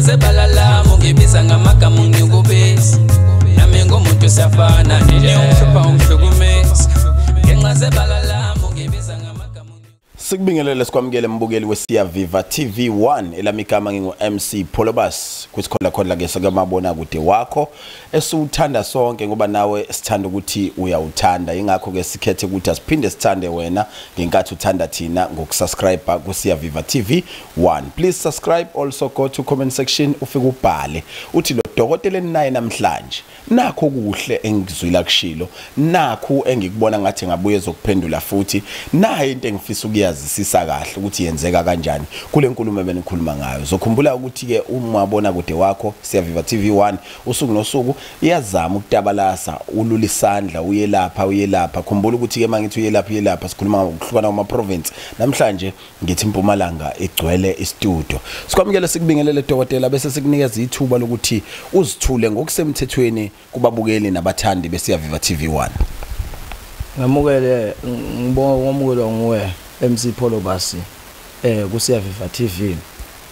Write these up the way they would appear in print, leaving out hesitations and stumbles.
Ngenxa zebalala ungibiza ngamagama ungikubisa nami ngumuntu siyafana nje ungihlupha ungihlukumeza ngenxa zebalala ungibiza ngamagama. Sikubingelele sikwamukele mbukeli weSiyaviva TV1, elami igama ngingu MC Pholobas kwisikhola khona ke sekamabona kude wakho esiwuthanda sonke ngoba nawe sithanda ukuthi uyawuthanda, ingakho ke sikhethe ukuthi asiphinde sithande wena ngenkathi uthanda thina ngokusubscribe kuSiyaviva TV1. Please subscribe, also go to comment section ufike ubhale uthi lo dokotela eninaye namhlanje nakho kuhle engizwila kushilo, nakho engikubona ngathi ngabuye ezokuphendula futhi naye into engifisa ukuyazisisa kahle ukuthi yenzeka kanjani kule nkulumo ebenikhuluma ngayo. Zokhumbula ukuthi ke uma ubona kude wakho Siyaviva TV1 usuku nosuku iyazama ukutabalasa ulula isandla uyelapha uyelapha. Khumbula ukuthi ke mangithi uyelapha uyelapha sikhuluma ngokuhlukana kwama province. Namhlanje ngithi impumalanga igcwele istudio. Sikwamukele sikubingelele dokotela bese sikunikeza ithuba lokuthi uzithule ngokusemthethweni kubabukeli nabathandi beSiyaviva TV1. Ngamukele ngibonga kwamukelwa nguwe MC Pholobas kuSiyaviva TV.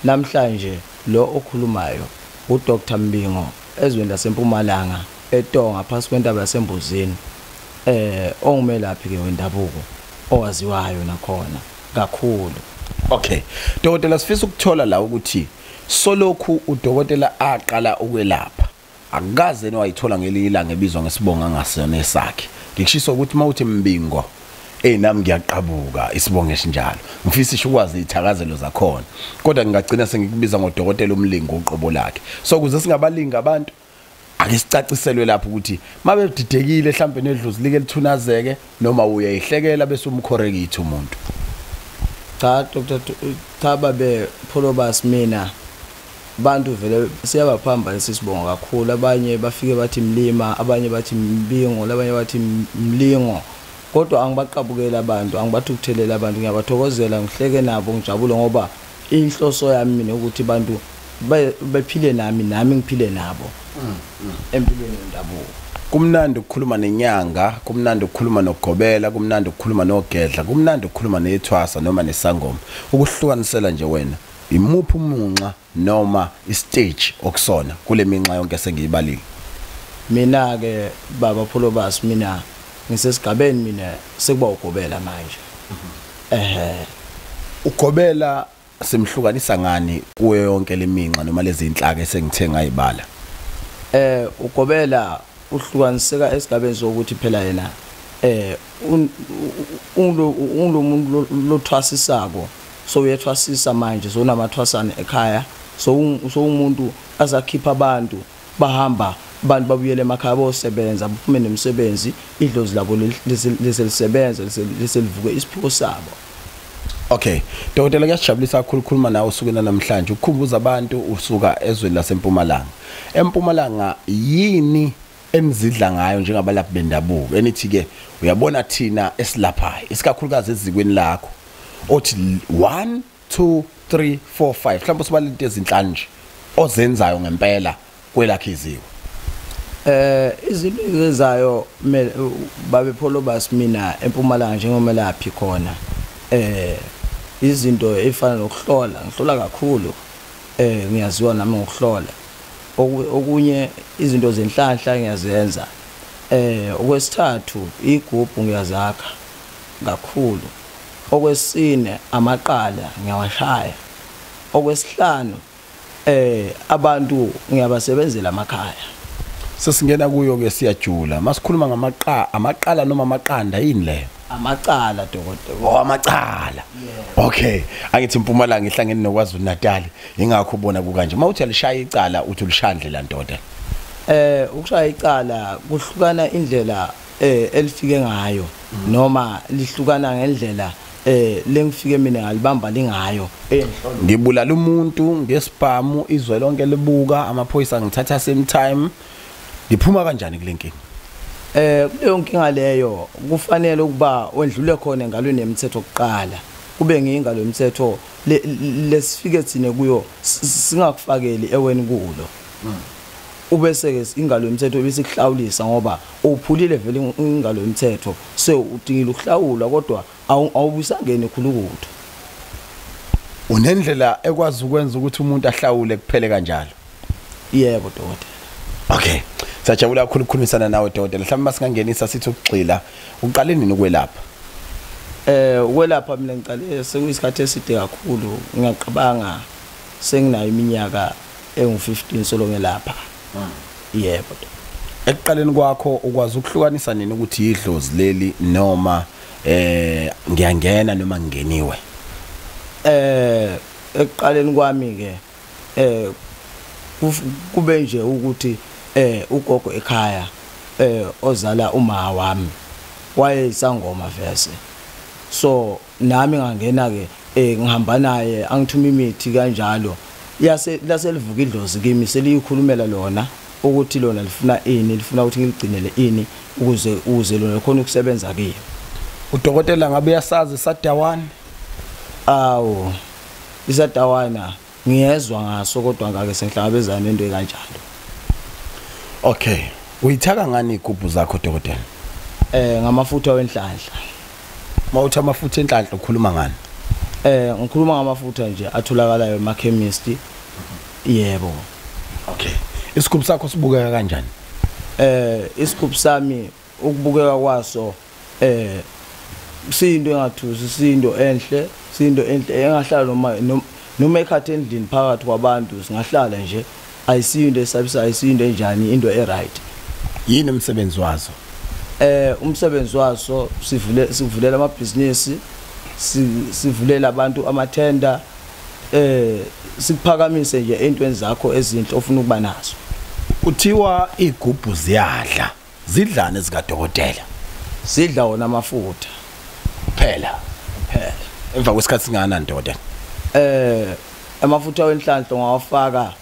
Namhlanje lo okhulumayo uDr Mbingo ezweni laseMpumalanga eTonga phasi kwentaba yaseMbuzini, ongumelaphi ke wendabuko owaziwayo nakhona kakhulu. Okay dokotela, sifisa ukuthola la ukuthi solokhu udokotela aqala ukwelapha akukaze wayithola ngelinye ilanga ebizwa ngesibongo angasona esakhe. Ngikushisa ukuthi mawuthi Mbingo nami ngiyaqabuka isibongo esinjalo, ngifisa ukwazi izithakazelo zakhona, kodwa ngingagcina sengikubiza ngodokotela umlingo uqobo lakhe. So ukuze singabalinga abantu ake sicaciselwe lapho ukuthi mabedidekile mhlambe nedlozi like lithunazeke noma uyayihlekela bese umkhorekithe umuntu. Cha Dr. Thaba be Pholobas, mina bantu vele siyabaphamba lesisibongo kakhulu. Abanye bafike bathi Mlima, abanye bathi Mbingo, labanye bathi Mlingo, kodwa angibaqabukela abantu, angibathukuthelela abantu, ngiyabathokozela ngihleke nabo ngijabule ngoba inhloso yami mina ukuthi abantu bephile nami nami ngiphile nabo empilweni yendabuko. Kumnandi ukukhuluma nenyanga, kumnandi ukukhuluma nogobela, kumnandi ukukhuluma nogedla, kumnandi ukukhuluma nethwasa noma nesangoma. Ukuhlukanisela nje wena imuphi umunxa noma istage okusona kule minxa yonke sengiyibalile? Mina ke baba Pholobas, mina ngisesigabeni mina sekuba ugobela manje. Ugobela simhlukanisa ngani kuyo yonke leminxa noma lezi inhlaka esengithe ngayibala? Ugobela uhlukaniseka esigabeni sokuthi phela yena ungulo muntu lothwasisako, so uyethwasisa manje, so unamathwasana ekhaya, so umuntu azakhipha abantu bahamba abantu babuyele emakhaya bosebenza baphume nemsebenzi, idlozi labo leselisebenza leselivuke isiphiwo sabo. Okay dokotela, kuyasijabulisa kakhulu ukukhuluma nawe usuku namhlanje ukukhumbuza abantu usuka ezweni laseMpumalanga. EMpumalanga yini enizidla ngayo njengabalaphi bendabuko enithi ke uyabona thina esilaphayo isikakhulukazi ezikweni lakho othi 1 2 3 4 5 mhlawumbe sibale into ezinhlanu nje ozenzayo ngempela kwelakhe iziko? Izinto engizenzayo babe Pholobas mina eMpumalanga njengomelaphi khona, izinto ezifana nokuhlola, ngihlola kakhulu, ngiyaziwa nami ngokuhlola. Okunye izinto zenhlanhla ngiyazenza. Okwesithathu igubhu ngiyazakha kakhulu. Okwesine amaqala ngiyawashaya. Okwesihlanu abantu ngiyabasebenzela emakhaya. Sesingena kuyo ke siyajula. Masikhuluma ngamaqa amaqala noma amaqanda yini leyo? Amacala dokotela. Oh amacala. Okay, angithi impumalanga ihlangene noKwaZulu Natal, ingakho ubona kukanje. Mawuthi alishaya icala uthi ulishandle la ndoda. Ukushaya icala kuhlukana indlela elifike ngayo noma lihlukana ngendlela lengifike mina ngalibamba lingayo. Ngibulala umuntu ngesibhamu izwe lonke libuka, amaphoyisa ngithatha same time. Ngiphuma kanjani kule nkinga? Kuleyo nkinga leyo kufanele ukuba wendlule khona engalweni yemthetho kuqala, kube ngingalo yemthetho lesifike thina kuyo singakufakeli eweni kulo. Ubese ke ingalo yemthetho bese kuhlawulisa ngoba uphulile vele ingalo yemthetho, so udingile ukuhlawula kodwa awubusangene khulukutho. Unendlela ekwazi ukwenza ukuthi umuntu ahlawule kuphele kanjalo? Yebo dokotela. Okay, siyajabula kakhulu ukukhulumisana nawe dokotela. Mhlawumbe masingangenisa sithi ukugxila, uqale nini ukwelapha? Ukwelapha mina ngiqale sekuyisikhathi eside kakhulu, ngiyaqabanga senginayo iminyaka engu-15 solo ngelapha. Yebo. Ekuqaleni kwakho ukwazi ukuhlukanisa nini ukuthi idlozi leli noma ngiyangena noma ngingeniwe? Ekuqaleni kwami ke kube nje ukuthi ugogo ekhaya ozala uma wami wayesangoma vese, so nami ngangena ke ngihamba naye angithuma imithi kanjalo, yase laselivuka idlozi kimi seliyikhulumela lona ukuthi lona lifuna ini, lifuna ukuthi ngiligcinele ini ukuze lona khona ukusebenza kiyo. Udokotela ngabe uyasazi Sadawana? Awu, isadawana ngiyezwa ngaso kodwa ngake sengihlangabezana nento ekanjalo. Okay, uyithaka ngani igubhu zakho dokotela? Ngamafutha wenhlanhla. Mawuthi amafutha enhlanhla ukhuluma ngani? Ngikhuluma ngamafutha nje atholakalayo ema-chemist. Yebo. Okay. Isigubhu sakho sibukeka kanjani? Isigubhu sami ukubukeka kwaso siyinto engathusi, siyinto enhle, siyinto enhle engahlala noma ekhathe endlini phakathi kwabantu singahlala nje, ayisiyinto esabisayo, ayisiyinto enjani, into e-right. Yini umsebenzi wazo? Umsebenzi waso sivulela amabhizinisi, sivulela abantu amathenda, sikuphakamise nje entweni zakho ezinhle ofuna ukuba nazo. Kuthiwa igubhu ziyadla, zidlane zikadokotela? Zidla wona amafutha kuphela. Kuphela. Emva kwesikhathi singakanani dokotela? Amafutha wenhlanhla ungawafaka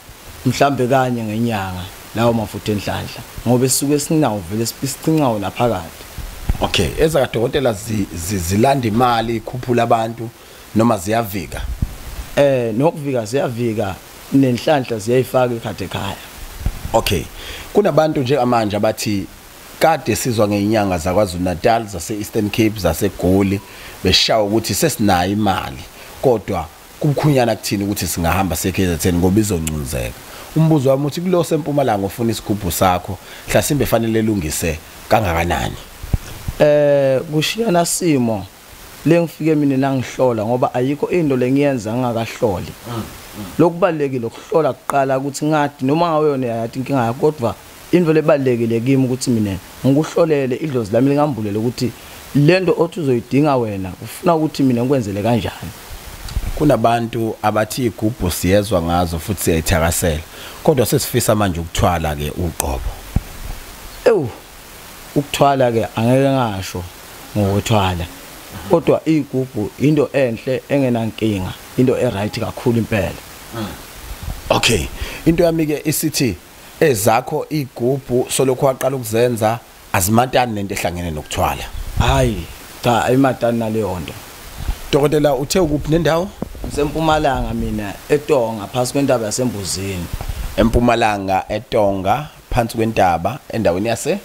mhlambe kanye ngenyanga lawo mafutha enhlanhla, ngoba sisuke sinawo vele sicinca wona phakathi. Okay, ezakadokotela zilanda imali ikhuphula abantu noma ziyavika? Nokuvika ziyavika, nenhlanhla ziyayifaka ekhaya ekhaya. Okay, kunabantu njengamanje abathi kade sizwa ngeinyanga zakwaZulu Natal, zase Eastern Cape, zaseGoli, beshawa ukuthi sesinayo imali kodwa kubukhunyana kuthini ukuthi singahamba siye KZN ngoba izoncunzeka. Umbuzo wami uthi kulo sempumalanga ufuna isigubhu sakho mhlasimbe fanele elungise kangakanani? Kushiyana simo lengifike mina nangihlola, ngoba ayikho into lengiyenza ngingakahloli. Lokubalekile ukuhlola kuqala ukuthi ngathi noma ngawe yona yathi inkinga yakho, kodwa into lebalekile kimi ukuthi mina ngikuhlolele idlozi lami lingambulele ukuthi lento othi uzoyidinga wena ufuna ukuthi mina ngikwenzele kanjani. Kunabantu abathi igubhu siyezwa ngazo futhi siyayithakasela, kodwa sesifisa manje ukuthwala ke uqobo. Ewu, ukuthwala ke angeke ngasho ngokuthwala, kodwa igubhu into enhle engenankinga, into e-right kakhulu impela. Okay, into yami ke isithi ezakho igubhu solokhu waqala ukuzenza azimatani nento ehlangene nokuthwala? Hayi cha, ayimatani naleyo nto. Dokotela uthe ukuphi nendawo? Ngisempumalanga mina, eTonga, phansi kwentaba yaseMbuzini. Empumalanga eTonga, phansi kwentaba endaweni yase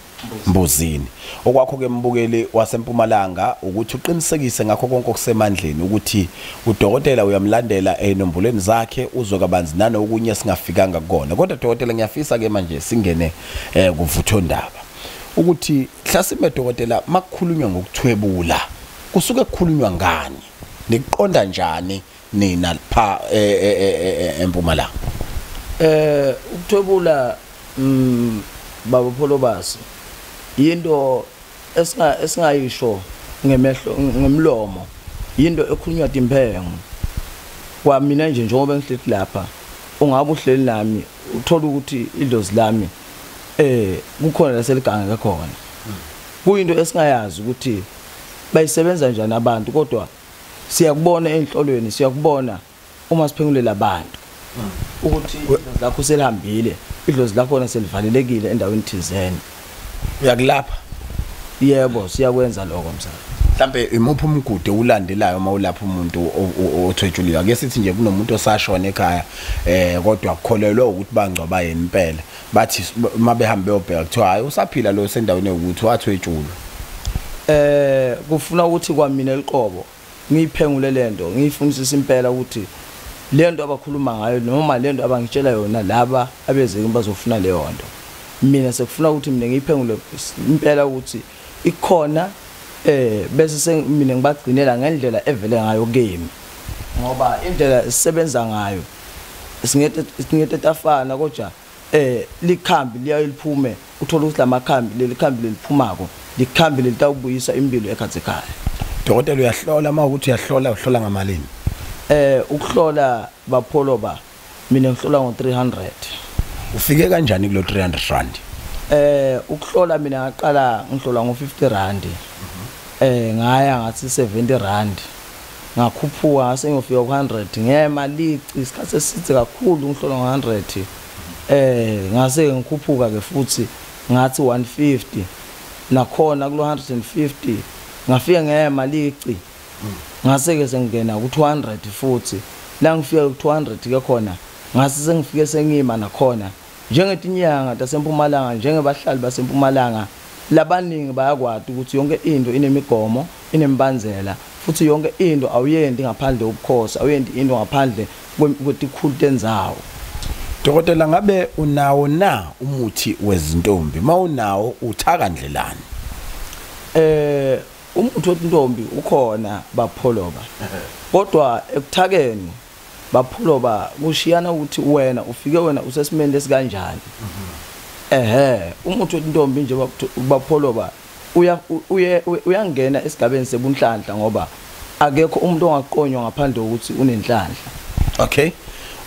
Mbuzini. Okwakho ke mbukeli wasempumalanga ukuthi uqinisekise ngakho konke okusemandleni ukuthi udokotela uyamlandela enombolweni zakhe, uzwe kabanzi nanokunye singafikanga kukona. Kodwa dokotela ngiyafisa ke manje singene kuvuthondaba ukuthi hlasimbe dokotela makukhulunywa ngokuthwebula kusuke kukhulunywa ngani, niqonda njani nina pha empumalanga? Ukuthwebula baba Pholobasi into esingayisho ngemehlo ngemlomo, into ekhulunywa timphengo. Kwamina nje njengoba ngihleli lapha, ungabe uhleli nami uthola ukuthi idlozi lami kukhona laseliganga khona. Kuyinto esingayazi ukuthi bayisebenza njani abantu, kodwa siyakubona enhlolweni, siyakubona uma siphengulela abantu ukuthi idlozi lakho selihambile, idlozi lakho selivalelekile endaweni thizeni. Uyakulapha? Yebo, siyakwenza lokho msana. Mhlambe imuphi umgudu ulandelayo uma ulapha umuntu othwetshuliwe? Ake sithi nje kunomuntu osashona ekhaya kodwa kukholelwa ukuthi bangcwaba yena impela, bathi mabehambe beyobheka kuthiwa hayi usaphila lo sendaweni yokuthi wathwetshulwa. Kufuna ukuthi kwamina liqobo ngiyiphengule lento, ngiyifundisise impela ukuthi Lento abakhuluma ngayo noma lento abangitshela yona laba abeze kimi bazofuna leyo nto, mina sekufuna ukuthi mina ngiyiphengule impela ukuthi ikhona, bese mina ngibagcinela ngendlela evele ngayo kimi, ngoba indlela esisebenza ngayo singete tafana, kodwa likhambi liyaye liphume, uthola ukuthi lamakhambi leli khambi leliphumako likhambi lelitawubuyisa impilo ekhatsi ekhaya. Dokotela, uyahlola? Uma ukuthi uyahlola, uhlola ngamalini? Ukuhlola bapholoba mina ngihlola ngo-300. Ufike kanjani kulo 300 rand? Ukuhlola mina ngaqala ngihlola ngo-50 rand, ngaya ngathi 70 rand, ngakhuphuka ngase ngiyofika ku-100, ngema lici isikhathi eside kakhulu ngihlola ngo-100. Ngase ngikhuphuka ke futhi ngathi 150, nakhona kulo 150 ngafika ngema lici, ngase ke sengena ku-200 futhi. La ngifika ku-200 ke khona ngase sengifike sengima nakhona njengetinyanga tasempumalanga, njengebahlali basempumalanga labaningi bayakwati ukuthi yonke into inemigomo, inembanzela, futhi yonke into awuyendi ngaphandle ubukhosi, awuyendi into ngaphandle kwetikhulu tendzawo. Dokotela, ngabe unawo na umuthi wezintombi? Mawunawo uthaka ndlelani? Umuthi wezintombi ukhona bapholoba, kodwa ekuthakeni bapholoba kushiyana ukuthi wena ufike wena usesimeni lesikanjani. Umuthi wezintombi nje bapholoba uyangena esigabeni sebunhlanhla, ngoba akekho umuntu ongaqonywa ngaphandle kokuthi unenhlanhla. Okay,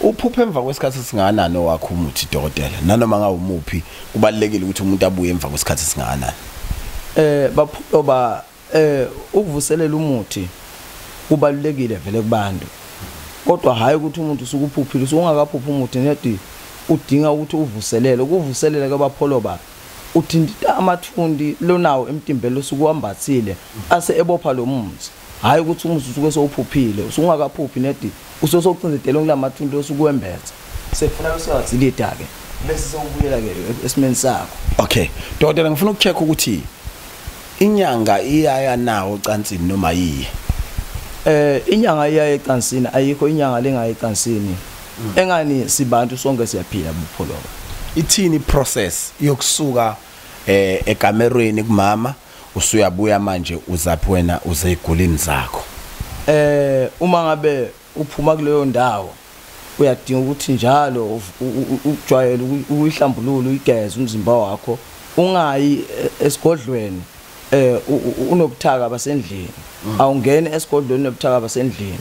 uphuphe emva kwesikhathi esingakanani owakho umuthi, dokotela? Nanoma ngawumuphi, kubalekile ukuthi umuntu abuye emva kwesikhathi esingakanani? Bapholoba, ukuvuselela umuthi kubalulekile vele kubantu, kodwa hayi ukuthi umuntu usukuphuphile, usungakaphuphi umuthi nedi udinga ukuthi uvuselele. Ukuvuselela ke bapholoba uthinta amathundi lonawo emtimbeni losukuhambathile ase ebopha lo muthi, hayi ukuthi umuthi usuke sowuphuphile, usungakaphuphi nedi usosocinzetela kulamathundi osukuwembetha, sekufuna usiyawadzilida ke bese sewubuyela ke esimeni sakho. Okay dokotela, ngifuna ukucheck ukuthi inyanga iyaya nawo ocansini noma yiye? Inyanga iyaya ecansini, ayikho inyanga lengayi ecansini. Engani sibantu sonke siyaphila bupholoba. Ithini process yokusuka ekamerweni kumama usuyabuya manje uzaphi wena uze egulini zakho? Uma ngabe uphuma kuleyo ndawo uyadinga ukuthi njalo ujwayele ukuyihlambulula, uyigeze umzimba wakho, ungayi esigodlweni unobuthaka basendlini. Awungeni esigodlweni nobuthaka basendlini,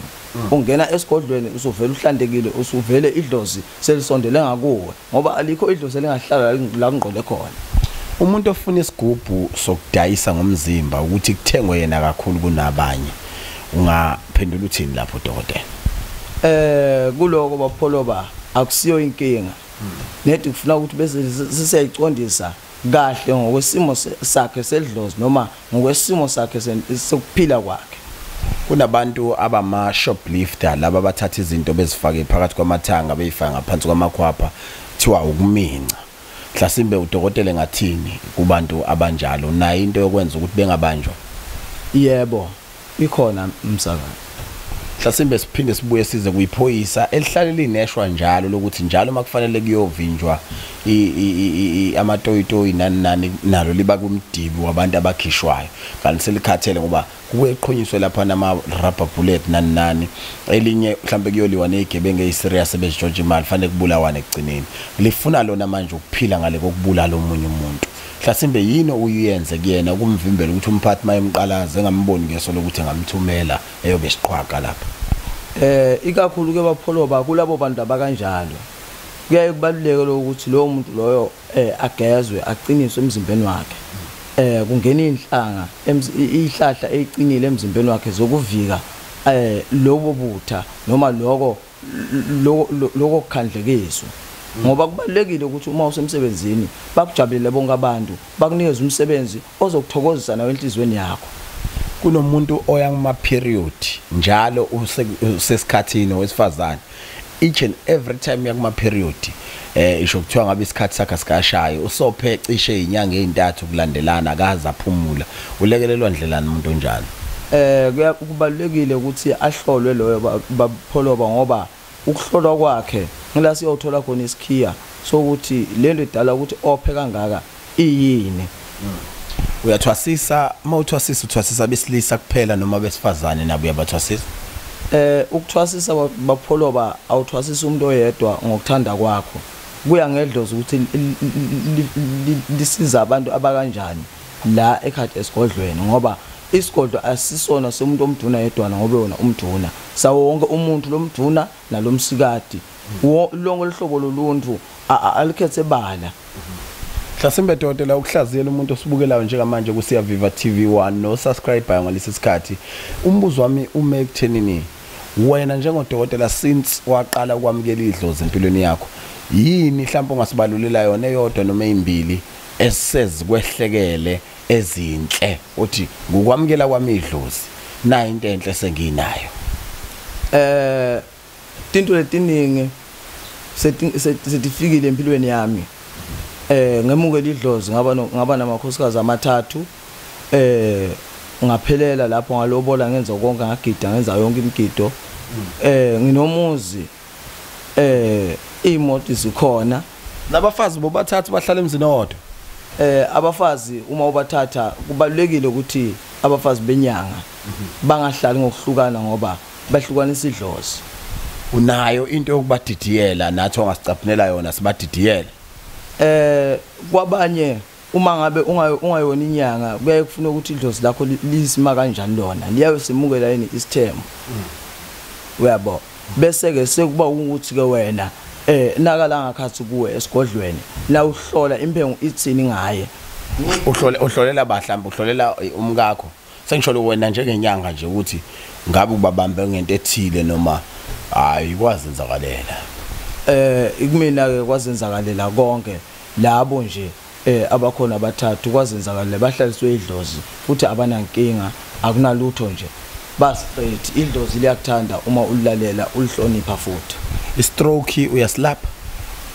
ungena esigodlweni usuvela uhlantekile, usuvele idlozi selisondele ngakuwe, ngoba alikho idlozi elingahlala la kungqole khona. Umuntu ofuna isigubhu sokudayisa ngomzimba ukuthi kuthengwe yena kakhulu kunabanye, ungaphendula uthini lapho dokotela? Kuloko bapholoba akusiyo inkinga, nedi kufuna ukuthi bese sisiyayicondisa kahle ngokwesimo sakhe sedlozi noma ngokwesimo sakhe sokuphila kwakhe. Kunabantu abama shoplifter laba abathatha izinto bezifake phakathi kwamathanga beyifaka ngaphansi kwamakhwapha, kuthiwa ukuminca. Mhlasimbe udokotela ngathini kubantu abanjalo? Nayo into yokwenza ukuthi bengabanjwa? Yebo, ikhona umsakazo. Mhlasimbe siphinde sibuye size kuyiphoyisa elihlale lineshwa njalo lokuthi njalo makufanele kuyovinjwa amatoyitoyi nani nani, nalo liba kumdibi wabantu abakhishwayo, kanti selikhathele ngoba kuyeqhunyiswe lapha nama rubber bullet nani nani, elinye mhlambe kuyoliwa nezigebengu eziserious ebezijontsha imali, fanele kubulawane ekugcineni. Lifuna lona manje ukuphila ngale kokubulala omunye umuntu. Mhlasimbe yini uyenze kuyena ukumvimbela ukuthi umphathi mayemqalaze engamboni ngeso lokuthi engamthumela eyobe siqhwaga lapha? Ikakhulu ke bapholoba kulabo bantu abakanjalo kuyaye kubaluleke ukuthi lowo muntu loyo agezwe, aqiniswe emzimbeni wakhe, kungena inhlanga ihlahla eziqinile emzimbeni wakhe zokuvika lobo butha noma lokho lokukhandlekiswa, ngoba kubalulekile ukuthi uma usemsebenzini bakujabulele bonke abantu, bakunikeze umsebenzi ozokuthokozisa nawe enhlizweni yakho. Kunomuntu oya kuma period njalo usesikhathini wesifazane, each and every time yakuma period isho kuthiwa ngabe isikhathi sakhe sikashaye, usophe cishe izinyanga ezintathu kulandelana akaze aphumula. Ulekelelwa ndlelani umuntu onjalo? Kubalulekile ukuthi ahlolwe loyo bapholoba, ngoba Ukuhlolwa kwakhe ngila siyothola khona isikhiya sokuthi lento idala ukuthi ophe kangaka iyini. Uyathwasisa, uma uthwasisa uthwasisa besilisa kuphela noma besifazane nabo uyabathwasisa? Ukuthwasisa bapholoba awuthwasisa umuntu oyedwa ngokuthanda kwakho. Kuya ngedlozi ukuthi lisiza abantu abakanjani la ekhaya esigodlweni, ngoba isigodlo asisona somuntu omduna yedwana, ngoba wona umduna sawo wonke umuntu lomduna nalomsikati lonke lehlobo loluntu alikhethe bala. Mhlasimbe dokotela, ukuhlaziyela umuntu osibukelayo njengamanje ku Siyaviva TV1 no subscribe ngalesi sikhathi, umbuzo wami ume ekuthenini wena njengodokotela since waqala ukwamukela idlozi empilweni yakho, yini mhlawumbe ongasibalulela yona eyodwa noma ezimbili esezikwehlekele ezinhle uthi ngokwamukela kwami idlozi nayo into enhle senginayo? Tinto letiningi setifikile empilweni yami. Ngemukela idlozi ngaba namakhosikazi amathathu, ngaphelela lapho ngalobola, ngenza konke, ngagida, ngenza yonke imigido. Nginomuzi, imoto zikhona. Nabafazi bobathathu bahlala emzini owodwa? Abafazi uma ubathatha kubalulekile ukuthi abafazi benyanga bangahlali ngokuhlukana, ngoba bahlukanisa idlozi. Unayo into yokubadidiyela nathi ongasicaphinela yona sibadidiyele? Kwabanye uma ngabe ungayona inyanga kuyaye kufuna ukuthi idlozi lakho lisima kanjani lona, liyabe simukela yini isithembu, uyabo. Bese ke sekuba ukuthi ke wena naka la ngakhathi kuwe esigodlweni la uhlola impengu ithini ngaye. Uhlolela bahlambe uhlolela umkakho, sengisholo wena njengenyanga nje ukuthi ngabe ubabambe ngento ethile noma hayi kwazenzakalela? Ikumina ke kwazenzakalela konke labo nje abakhona abathathu kwazenzakalela, bahlaliswe idlozi futhi abanankinga, akunalutho nje, ba straight. Idlozi liyakuthanda uma ulilalela ulihlonipha futhi. I-stroke uyasilapha?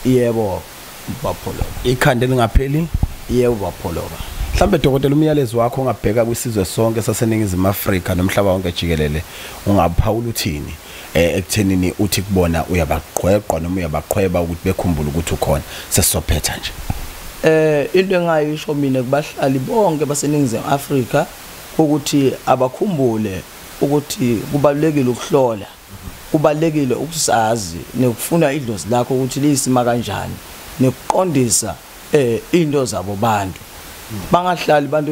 Yebo bapholoba. Ikhanda elingapheli? Yebo bapholoba. Mhlambe dokotela, umyalezo wakho ongabheka kwisizwe sonke saseNingizimu Afrika nomhlaba wonke jikelele ungaphawula uthini ekuthenini uthi kubona uyabaqweqwa noma uyabaqhweba ukuthi bekhumbule ukuthi ukhona? Sesizophetha nje. Into engayisho mina kubahlali bonke baseNingizimu Afrika ukuthi abakhumbule ukuthi kubalulekile ukuhlola, kubalulekile ukusazi nekufuna idlozi lakho ukuthi liyisima kanjani, nekuqondisa into zabo bantu. Bangahlali abantu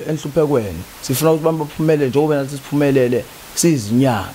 enhluphekweni, sifuna ukuthi abantu baphumelele njengoba nathi siphumelele sizinyanga.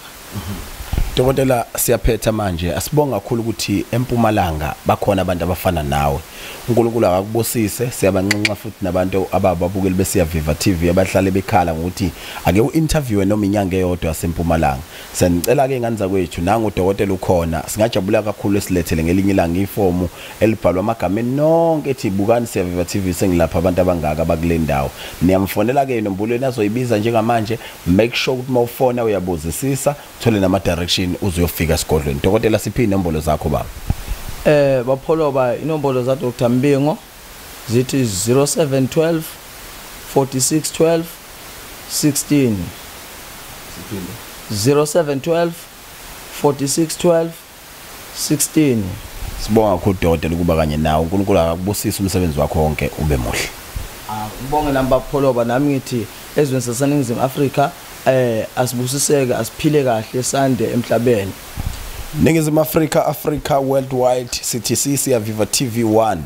Dokotela, siyaphetha manje. Asibonga kakhulu ukuthi eMpumalanga bakhona abantu abafana nawe. uNkulunkulu akakubusise. Siyabanxenxa futhi nabantu abababukeli beSiyaviva TV abahlale bekhala ngokuthi ake u-interviewe noma inyanga eyodwa yaseMpumalanga. Siyanicela ke ingane zakwethu, nangu udokotela ukhona, singajabula kakhulu esilethele ngelinye ilanga ifomu elibhalwa amagama nonke ethi bukani Siyaviva TV, sengilapha abantu abangaka abakule ndawo. Niyamfonela ke inombolo azoyibiza njengamanje. Make sure ukuthi mawufona uyabuzisisa, uthole nama direction uzuyofika esigodlweni. Dokotela, siphi inombolo zakho baba? Bapholoba, inombolo za Dr Mbingo zithi 0712 4612 16. 0712 4612 16. Sibonga kakhulu dokotela ukuba kanye nawe. uNkulunkulu akakubusise, umsebenzi wakho wonke ube muhle. Ngibonge nami bapholoba, nami ngithi ezweni saseNingizimu Afrika asibusiseke, asiphile kahle, sande emhlabeni. Ningizimu Afrika, Africa worldwide, sithi Siyaviva TV1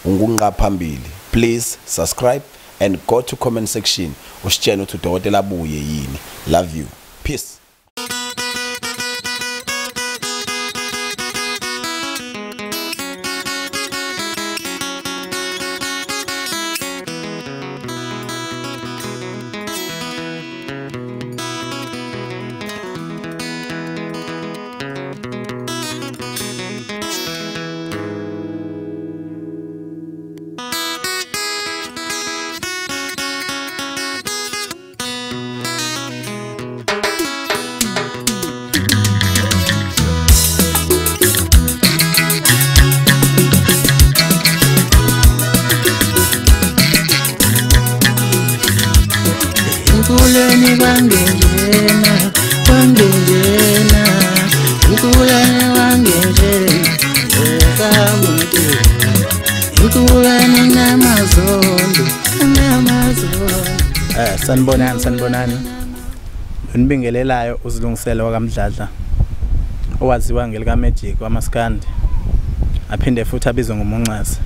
ungunqa phambili. Please subscribe and go to comment section usitshele ukuthi udokotela abuye yini. Love you, peace. nje ekamuntu ukulana namazondo namazondo. Sanibonani sanibonani. Nibingelelayo uzilungisela wakaMdladla owaziwa ngelika Magic wamaskandi aphinde futhi abizwe ngoMuncazi.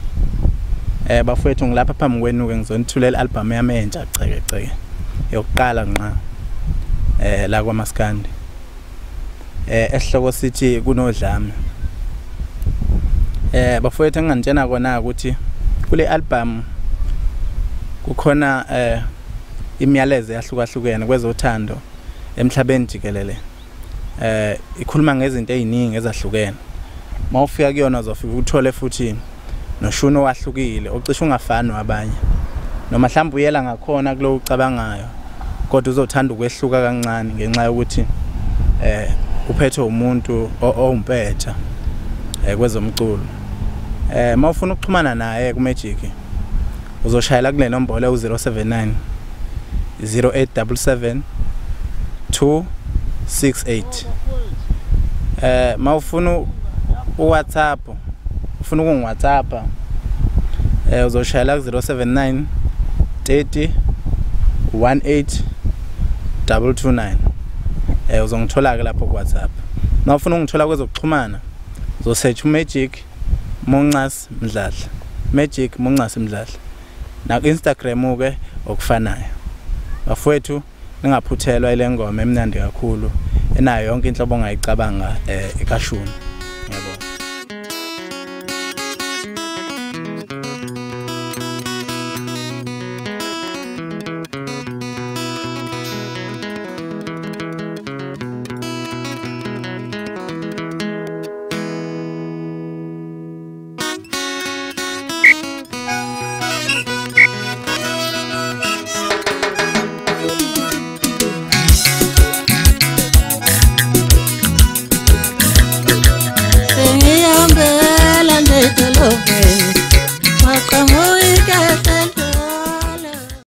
Bafowethu ngilapha phambi kwenu ke ngizonithulela album yami entsha ceke ceke yokuqala nqa la kwaMaskandi. Esihloko sithi kunodlame. Bafowethu enginganitshena kona ukuthi kule album kukhona imiyalezo yahlukahlukene kwezothando emhlabeni jikelele. Ikhuluma ngezinto eziningi ezahlukene. Mawufika kuyona uzofika uthole futhi noshuno wahlukile ocishe ungafani wabanye. Noma mhlawumbe uyela ngakhona kulo ucabangayo kodwa uzothanda ukwehluka kancane ngenxa yokuthi uphethwe umuntu owumpetha kwezomculo. Mawufuna ukuxhumana naye ku Magic uzoshayela kule nombolo u079 0877 268. Mawufuna uWhatsApp, ufuna ukungiWhatsApp uzoshayela ku 079 30 18 229. Uzongithola ke lapho ku WhatsApp. Mawufuna ungithola kwezokuxhumana uzosearch uMagic Muncas Mdladla, Magic Muncas Mdladla. Na ku Instagram ke okufanayo. Bafowethu ningaphuthelwa ile ngoma emnandi kakhulu enayo yonke inhlobo ongayicabanga ekashuni.